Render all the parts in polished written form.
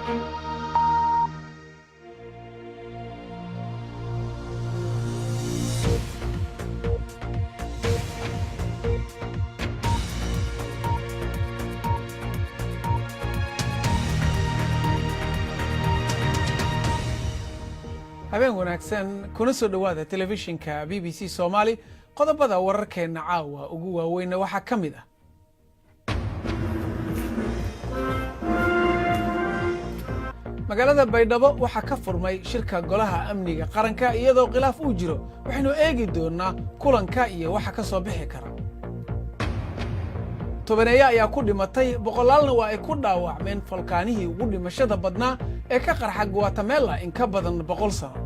Habeen wanaagsan, kuna soo dhowaada telefishinka BBC Soomaali. Qodobada wararkeenna caawa ugu waaweynna waxaa ka mid ah: magaalada Baydhabo waxaa ka furmay shirka Golaha Amniga Qaranka iyadoo khilaaf uu jiro. Waxaynu eegi doonnaa kulanka iyo waxa ka soo bixi kara. Tobaneeye ayaa ku dhimatay, boqolaalna waa ay ku dhaawacmeen folkaanihii ugu dhimashada badnaa ee ka qarxa Guatemala in ka badan 100 sano.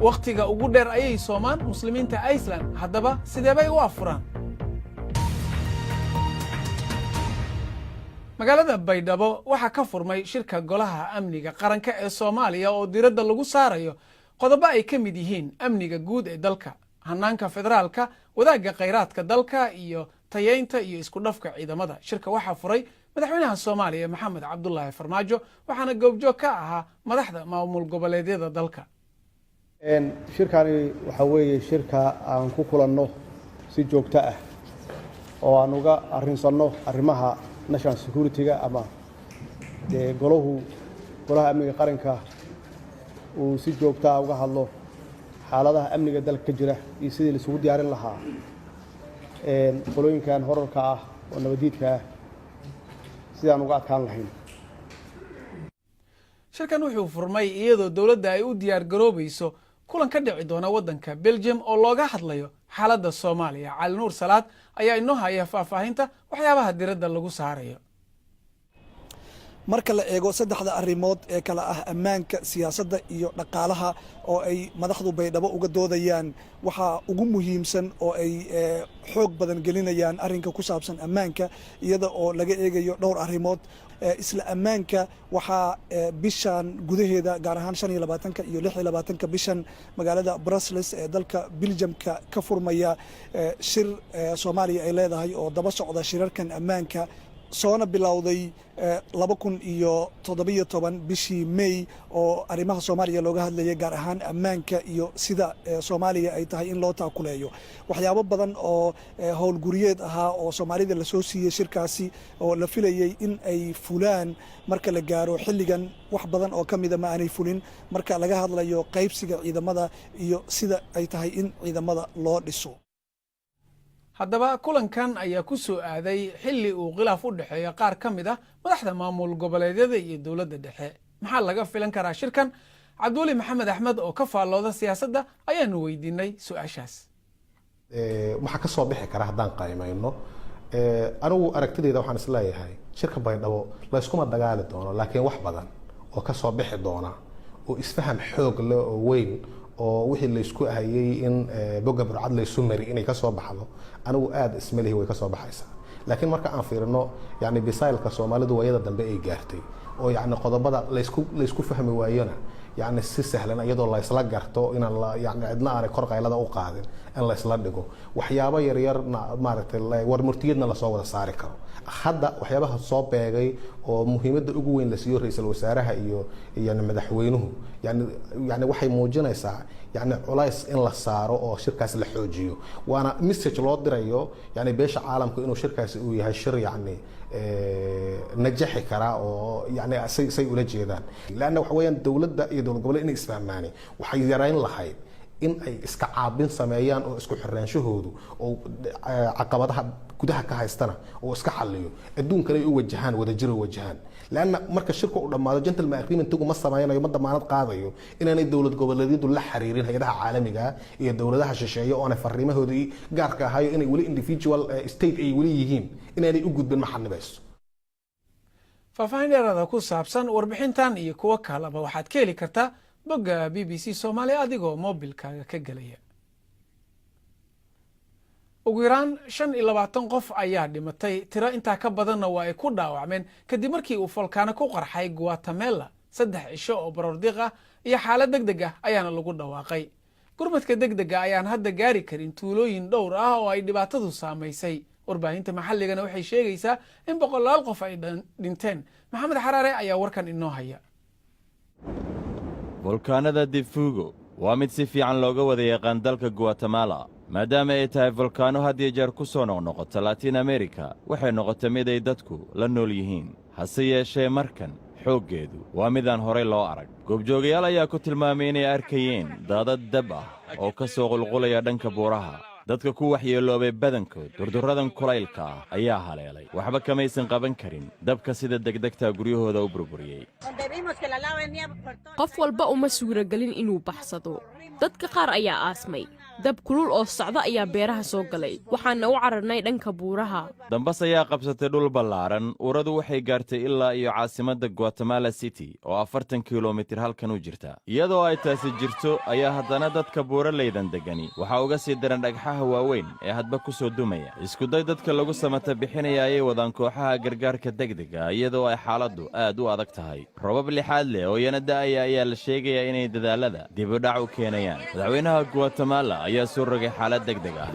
Wakhtiga ugu dheer ayay soomaan Muslimiinta Iceland. Haddaba sidee bay u afuraan? Magaalada Baydhabo waxaa ka furmay shirka Golaha Amniga Qaranka ee Soomaaliya oo diiradda lagu saarayo qodobo ay ka mid yihiin amniga guud ee dalka, hanaanka federaalka, wadaagga khayraadka dalka iyo tayeynta iyo isku dhafka ciidamada. Shirka waxaa furay madaxweynaha Soomaaliya, Maxamed Cabdulaahi Farmaajo, waxaana goobjoog ka ahaa madaxda maamul goboleedyada dalka. Shirkani waxaa weeye shirka aan ku kulanno si joogto ah oo aan uga arrinsanno arrimaha national security-ga, ama dee golahu, Golaha Amniga Qaranka, uu si joogtaa uga hadlo xaaladaha amniga dalka ka jira iyo sidii laisugu diyaarin lahaa qolooyinkan horarka ah oo nabadiidka ah, sidaan uga adkaan lahayn. Shirkan wuxuu furmay iyadoo dowladda ay u diyaar garoobayso kulan ka dhici doona waddanka Belgium oo looga hadlayo xaaladda Soomaaliya. Cali Nuur Salaad ayaa inoo haya faahfaahinta waxyaabaha diradda lagu saarayo. Marka la eego saddexda arrimood ee kala ah ammaanka, siyaasadda iyo dhaqaalaha oo ay madaxdu Baydhabo uga doodayaan, waxaa ugu muhiimsan oo ay xoog badan gelinayaan arrinka ku saabsan ammaanka, iyada oo laga eegayo dhowr arrimood. Isla ammaanka, waxaa bishan gudaheeda, gaar ahaan 25-ka iyo 26-ka bishan, magaalada Brussels ee dalka Biljamka ka furmaya shir Soomaaliya ay leedahay oo daba socda shirarkan ammaanka, soona bilowday 2017 bishii May, oo arrimaha Soomaaliya looga hadlayay, gaar ahaan ammaanka iyo sida Soomaaliya ay tahay in loo taakuleeyo. Waxyaabo badan oo howlguriyeed ahaa oo Soomaalida lasoo siiyey shirkaasi oo la filayey in ay fulaan marka la gaaro xilligan, wax badan oo ka mida ma aanay fulin, marka laga hadlayo qaybsiga ciidamada iyo sida ay tahay in ciidamada loo dhiso. Haddaba kulankan ayaa ku soo aaday xilli uu khilaaf u dhexeeyo qaar ka mid ah madaxda maamul goboleedyada iyo dowladda dhexe. Maxaa laga filan karaa shirkan? Cabdiweli Maxamed Axmed oo ka faallooda siyaasadda ayaanu weydiinay su-aashaas. Waxaa ka soo bixi kara haddaan qaymayno, anigu aragtidayda waxaan isleeyahay shirka Baydhabo layskuma dagaali doono, laakiin wax badan oo ka soo bixi doona oo isfaham xoog leh oo weyn oo wixii laysku hayay in boga burcad laysu mari inay kasoo baxdo, anigu aada ismalihi way kasoo baxaysaa. Laakiin marka aan fiirino yani bisaylka Soomaalidu waayada dambe ay gaartay oo yani qodobada laysku fahmi waayona, yani si sahlan iyadoo laysla garto inaan la yani cidna aanay kor qaylada u qaadin in laysla dhigo, waxyaabo yaryarna maaragtay war murtiyadna lasoo wada saari karo. Hadda waxyaabaha soo beegay oo muhiimadda ugu weyn la siiyo ra-iisul wasaaraha iyo yani madaxweynuhu, yani waxay muujinaysaa yani culays in la saaro oo shirkaas la xoojiyo, waana message loo dirayo yani beesha caalamka inuu shirkaasi uu yahay shir yani najaxi karaa oo yani say ula jeedaan. Leanna waxa weeyaan dowladda iyo dowlad goboleed inay isfahmaani waxay yarayn lahayd in ay iska caabin sameeyaan oo isku xirnaanshahoodu oo caqabadaha gudaha ka haystana oo iska xaliyo, adduunkana ay u wajahaan wadajir u wajahaan. Leanna marka shirka uu dhammaado, gentleman agreementigu ma sameynayo, ma damaanad qaadayo inaanay dowlad goboleedyadu la xiriirin hay-adaha caalamiga iyo dowladaha shisheeye, oonay fariimahoodii gaarka ahayo inay weli individual state ay weli yihiin inaanay u gudbin ma xanibayso. Faahfaahin dheeraada ku saabsan warbixintan iyo kuwo kaleba waxaad ka heli kartaa bogga BBC Soomaaliya adigoo moobilkaaga ka gelaya. Ugu yaraan 25 qof ayaa dhimatay, tiro intaa ka badanna waa ay ku dhaawacmeen kadib markii uu folkaano ku qarxay Guatemala. 3 cisho oo baroordiiq ah iyo xaalad deg deg ah ayaana lagu dhawaaqay. Gurmadka deg dega ayaan hadda gaari karin tuulooyin dhowr ah oo ay dhibaatadu saamaysay. Warbaahinta maxalligana waxay sheegaysaa in boqolaal qof ay dhinteen. Maxamed Xaraare ayaa warkan inoo haya. Volkaanada Defugo waa mid si fiican looga wada yaqaan dalka Guatemala. Maadaama ay tahay volkaano had iyo jeer ku soo noqnoqota Latiin Amerika, waxay noqotay mid ay dadku la nool yihiin. Hase yeeshee, markan xooggeedu waa midaan horay loo arag. Goobjoogayaal ayaa ku tilmaamay inay arkayeen daadad dab ah oo ka soo qulqulaya dhanka buuraha. Dadka ku waxyeeloobay badankood durdurradan kulaylka ah ayaa haleelay. Waxba kamaysan qaban karin dabka sida degdegtaa guryahooda u burburiyey. Qof walba uma suuragelin inuu baxsado. Dadka qaar ayaa aasmay. Dab kulul oo socda ayaa beeraha soo galay. Waxaana u cararnay dhanka buuraha. Dambas ayaa qabsatay dhul ballaaran. Uradu waxay gaartay ilaa iyo caasimadda Guatemala City oo 40 kilomitir halkan u jirta. Iyadoo ay taasi jirto ayaa haddana dadka buuraleydan degani waxaa uga sii daran dhagxaha waaweyn ee hadba ku soo dumaya. Iskuday dadka lagu samata bixinaya ayay wadaan kooxaha gargaarka degdega, iyadoo ay xaaladdu aad u adag tahay. Robab lixaad leh oo iyana da'aya ayaa la sheegayaa inay dadaallada dibudhac u keenayaan. Madaxweynaha Guatemala ayaa soo rogay xaalad degdeg ah.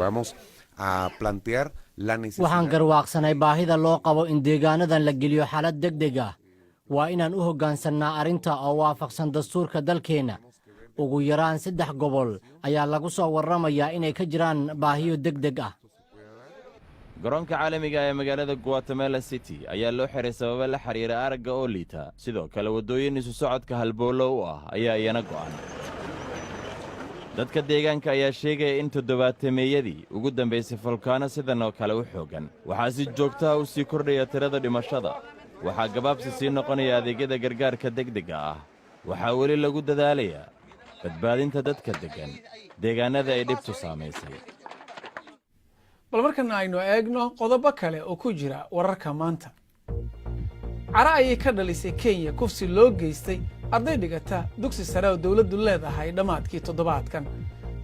Waxaan garwaaqsanay baahida loo qabo in deegaanadan la geliyo xaalad degdeg ah. Waa inaan u hoggaansannaa arrinta oo waafaqsan dastuurka dalkeenna. Ugu yaraan saddex gobol ayaa lagu soo warramayaa inay ka jiraan baahiyo degdeg ah. Garoonka caalamiga ee magaalada Guatemala City ayaa loo xiray sababo la xidhiira aragga oo liita. Sidoo kale, waddooyin isu socodka halboollo u ah ayaa iyana go'an. Dadka deegaanka ayaa sheegaya in toddobaatameeyadii ugu dambaysay folkaano sidan oo kale u xooggan. Waxaa si joogtaha u sii kordhaya tirada dhimashada. Waxaa gabaabsi sii noqonaya adeegyada gargaarka degdegga ah. Waxaa weli lagu dadaalayaa badbaadinta dadka deggan deegaannada ay dhibtu saamaysay. Bal markana aynu eegno qodobo kale oo ku jira wararka maanta. Cara ayay ka dhalisay Kenya kufsi loo geystay arday dhigata dugsi sare oo dowladdu leedahay dhammaadkii toddobaadkan.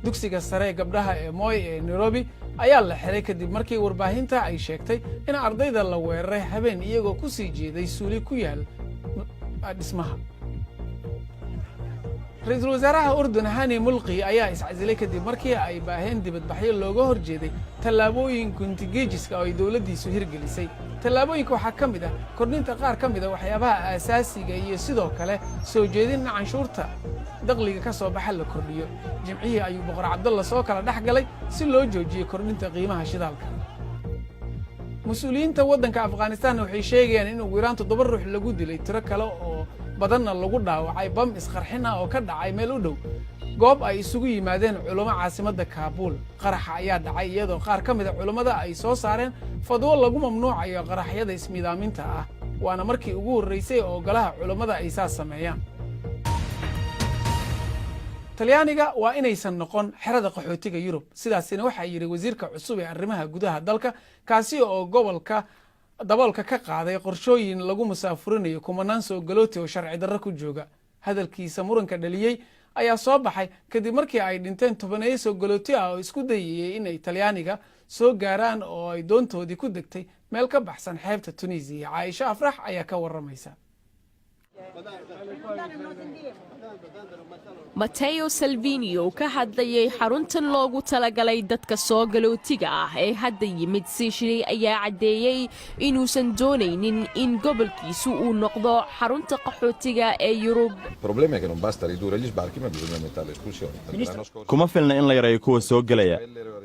Dugsiga sare ee gabdhaha ee Moy ee Nairobi ayaa la xiray kadib markii warbaahinta ay sheegtay in ardayda la weeraray habeen iyagoo ku sii jeeday suuli ku yaal dhismaha. Ra-iisul wasaaraha Urdun Hani Mulqi ayaa iscasilay kadib markii ay baaheen dibadbaxyo looga hor jeeday tallaabooyin guntigeejiska oo ay dowladdiisu hirgelisay. Tallaabooyinka waxaa ka mid ah kordhinta qaar ka mid a waxyaabaha aasaasiga iyo sidoo kale soo jeedin in canshuurta dakhliga ka soo baxa la kordhiyo. Jimcihii ayuu Boqor Cabdalla soo kala dhex galay si loo joojiyo kordhinta qiimaha shidaalka. Mas-uuliyiinta waddanka Afghanistan waxay sheegayaan in ugu yaraan toddoba ruux lagu dilay, tiro kale oo badanna lagu dhaawacay bam isqarxin ah oo ka dhacay meel u dhow goob ay isugu yimaadeen culummo caasimadda Kaabuul. Qaraxa ayaa dhacay iyadoo qaar ka mid a culummada ay soo saareen fadwo lagu mamnuucayo qaraxyada ismiidaaminta ah, waana markii ugu horraysay oo golaha culummada ay saas sameeyaan. Talyaaniga waa inaysan noqon xerada qaxootiga Yurub, sidaasina waxaa yidhi wasiirka cusub ee arrimaha gudaha dalka, kaasi oo gobolka daboolka ka qaaday qorshooyin lagu musaafurinayo kumanaan soo galooti oo sharci darro ku jooga. Hadalkiisa muranka dhaliyey ayaa soo baxay kadib markii ay dhinteen tobaneeyo soo galooti ah oo isku dayayey inay Talyaaniga soo gaaraan oo ay doontoodii ku degtay meel ka baxsan xeebta Tunisiya. Caaisho Afrax ayaa ka warramaysa. Matteo Salvini oo ka hadlayay xaruntan loogu talagalay dadka soo galootiga ah ee hadda yimid Sicily ayaa caddeeyey inuusan doonaynin in gobolkiisu uu noqdo xarunta qaxootiga ee Yurub. Kuma filna in la yareeyo kuwa soo gelaya,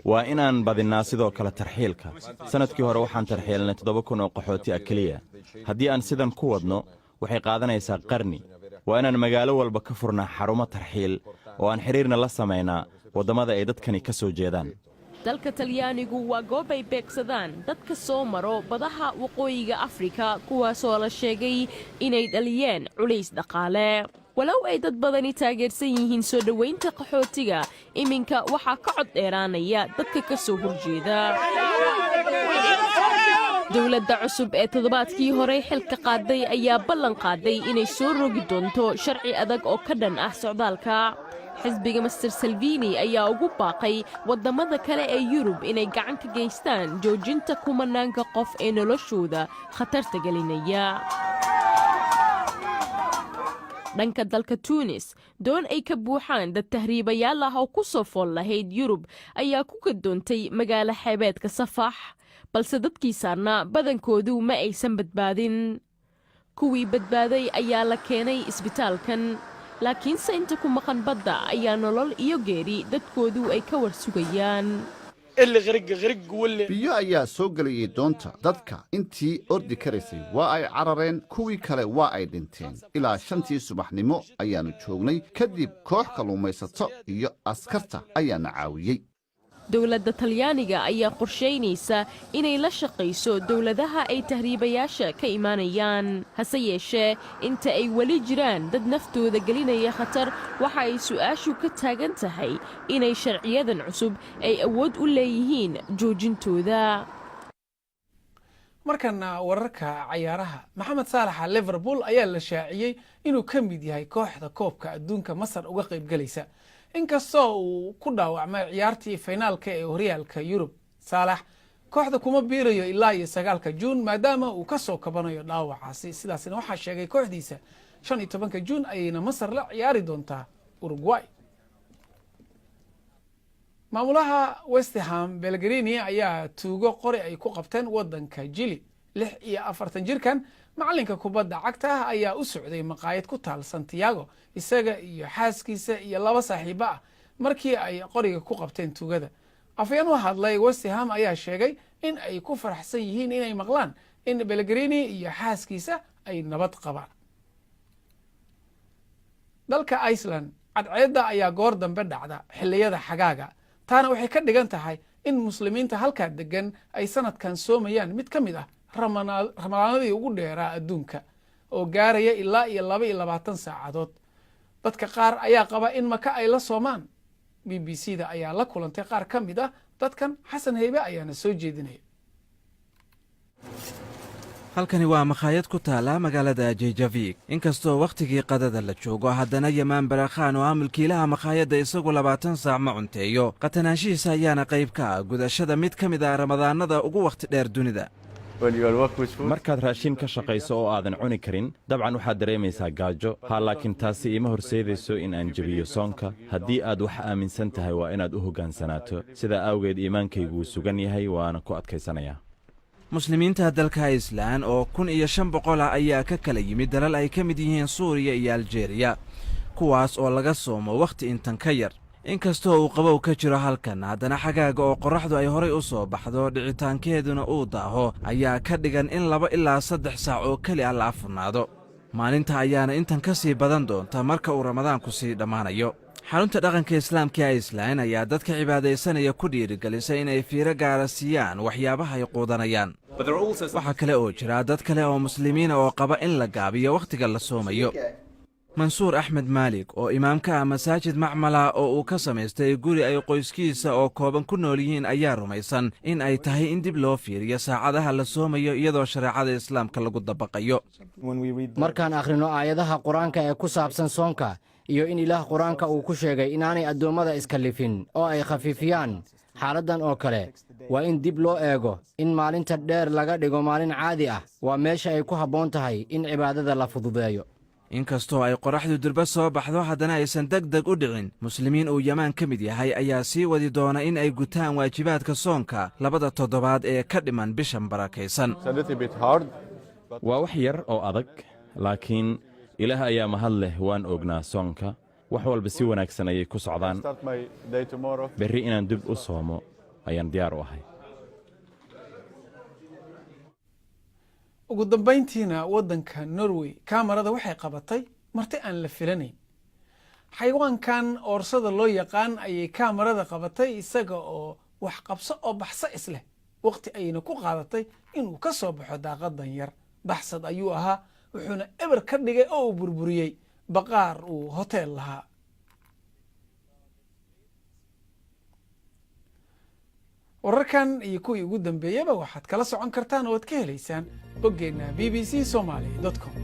waa inaan badinnaa sidoo kale tarxiilka. Sannadkii hore waxaan tarxiilnay 7000 oo qaxooti ah keliya. Haddii aan sidan ku wadno, waxay qaadanaysaa qarni. Waa inaan magaalo walba ka furnaa xarumo tarxiil oo aan xidhiirna la samaynaa waddamada ay dadkani ka soo jeedaan. Dalka Talyaanigu waa goob ay beegsadaan dadka soo maro badaha waqooyiga Afrika, kuwaasoo la sheegay inay dhaliyeen culays dhaqaale. Walow ay dad badani taageersan yihiin soo dhowaynta qaxootiga, iminka waxaa ka cod dheeraanaya dadka ka soo horjeeda. Dowladda cusub ee toddobaadkii horey xilka qaaday ayaa ballan qaaday inay soo rogi doonto sharci adag oo ka dhan ah socdaalka. Xisbiga Mister Salvini ayaa ugu baaqay waddamada kale ee Yurub inay gacan ka geystaan joojinta kumanaanka qof ee noloshooda khatarta gelinaya. Dhanka dalka Tuunis, doon ay ka buuxaan dad tahriibayaal ah oo ku soo fool lahayd Yurub ayaa ku gadoontay magaalo xeebeedka Safax. Balse dadkii saarnaa badankoodu ma aysan badbaadin. Kuwii badbaaday ayaa la keenay isbitaalkan, laakiinse inta ku maqan badda ayaa nolol iyo geeri dadkoodu ay ka war sugayaan. Biyo ayaa soo gelayay doonta. Dadka intii ordi karaysay waa ay carareen, kuwii kale waa ay dhinteen. Ilaa 5-tii subaxnimo ayaannu joognay. Kadib koox kalluumaysato iyo askarta ayaana caawiyey. Dowladda Talyaaniga ayaa qorshaynaysa inay la shaqayso dowladaha ay tahriibayaasha ka imaanayaan. Hase yeeshee, inta ay weli jiraan dad naftooda gelinaya khatar, waxa ay su'aashu ka taagan tahay inay sharciyadan cusub ay awood u leeyihiin joojintooda. Markana wararka cayaaraha. Maxamed Saalaxa Liverpool ayaa la shaaciyey inuu ka mid yahay kooxda Koobka Adduunka Masar uga qaybgelaysa, inkastoo uu ku dhaawacmay ciyaartii finaalka ee horyaalka Yurub. Saalax kooxda kuma biirayo ilaa iyo 9-ka Juun, maadaama uu ka soo kabanayo dhaawacaasi. Sidaasna waxaa sheegay kooxdiisa. 15-ka Juun ayayna Masar la ciyaari doontaa Uruguay. Maamulaha West Ham Pellegrini ayaa tuugo qori ay ku qabteen wadanka Jili. 46 jirkan macalinka kubadda cagta ah ayaa u socday maqaayad ku taal Santiago, isaga iyo xaaskiisa iyo laba saaxiibo ah, markii ay qoriga ku qabteen tuugada. Afayeen u hadlay West Ham ayaa sheegay in ay ku faraxsan yihiin inay maqlaan in Pellegrini iyo xaaskiisa ay nabad qabaan. Dalka Iceland cadceedda ayaa goor dambe dhacda xilliyada xagaaga. Taana waxay ka dhigan tahay in Muslimiinta halkaa degan ay sanadkan soomayaan mid ka mid ah Ramadaanadii ugu dheeraa adduunka, oo gaaraya ilaa iyo 22 saacadood. Dadka qaar ayaa qaba in Maka ay la soomaan. BBC da ayaa la kulantay qaar ka mid ah dadkan. Xasan Heybe ayaana soo jeedinaya. Halkani waa makhaayad ku taala magaalada Jejavik. Inkastoo wakhtigii qadada la joogo, haddana Yamaan Barakhaan oo ah mulkiilaha makhaayadda isagu 20 saac ma cunteeyo. Qatanaanshihiisa ayaana qayb ka ah gudashada mid ka mid ah Ramadaanada ugu wakhti dheer dunida. Markaad raashin ka shaqayso oo aadan cuni karin, dabcan waxaad dareemaysaa gaajo. Haa, laakiin taasi iima horseedayso in aan jebiyo soonka. Haddii aad wax aaminsan tahay, waa inaad u hoggaansanaato. Sidaa awgeed iimaankaygu wuu sugan yahay, waana ku adkaysanayaa. Muslimiinta dalka Islaan oo 1500 ah ayaa ka kala yimid dalal ay ka mid yihiin Suuriya iyo Aljeeriya, kuwaas oo laga soomo wakhti intan ka yar. Inkastoo uu qabow ka jiro halkan, haddana xagaaga oo qorraxdu ay horay u soo baxdo, dhicitaankeeduna uu daaho, ayaa ka dhigan in 2 ilaa 3 saac oo keli ah la afurnaado. Maalinta ayaana intan ka sii badan doonta marka uu Ramadaanku sii dhammaanayo. Xarunta dhaqanka Islaamka ee Iceland ayaa dadka cibaadaysanaya ku dhiirigelisay inay fiiro gaara siiyaan waxyaabaha ay quudanayaan. Waxaa kale oo jira dad kale oo Muslimiina oo qaba in la gaabiyo wakhtiga la soomayo. Mansuur Axmed Maalik oo imaamka ah masaajid macmala oo uu ka samaystay guri ay qoyskiisa oo kooban ku nool yihiin ayaa rumaysan in ay tahay in dib loo fiiriyo saacadaha la soomayo, iyadoo shareecada Islaamka lagu dabaqayo. Markaan akhrino aayadaha Qur-aanka ee ku saabsan soonka iyo in Ilaah Qur-aanka uu ku sheegay inaanay addoommada iskallifin oo ay khafiifiyaan xaaladdan oo kale, waa in dib loo eego in maalinta dheer laga dhigo maalin caadi ah. Waa meesha ay ku habboon tahay in cibaadada la fududeeyo. Inkastoo ay qoraxdu durba soo baxdo, haddana aysan deg deg u dhicin. Muslimiin uu Yamaan ka mid yahay ayaa sii wadi doona in ay gutaan waajibaadka soonka labada toddobaad ee ka dhiman bishan barakaysan. Waa wax yar oo adag, laakiin Ilaah ayaa mahad leh. Waan ognaa soonka, wax walba si wanaagsan ayay ku socdaan. Berri inaan dib u soomo ayaan diyaar u ahay. Ugu dambayntiina, waddanka Norway kamarada waxay qabatay marti aan la filanayn. Xayawaankan oorsada loo yaqaan ayay kamarada qabatay isaga oo wax qabso oo baxso isleh. Waqti ayayna ku qaadatay inuu ka soo baxo daaqadan yar. Baxsad ayuu ahaa, wuxuuna eber ka dhigay oo uu burburiyey baqaar uu hoteel lahaa. Wararkan iyo kuwii ugu dambeeyaba waxaad kala socon kartaan oo ad ka helaysaan boggeenna bbcsomaly.com.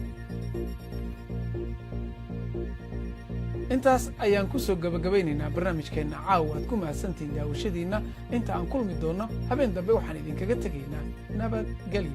Intaas ayaan ku soo gabagabaynaynaa barnaamijkeenna caawa. Aad ku mahadsantihiin daawashadiinna. Inta aan kulmi doonno habeen dambe, waxaan idinkaga tegaynaa nabadgelyo.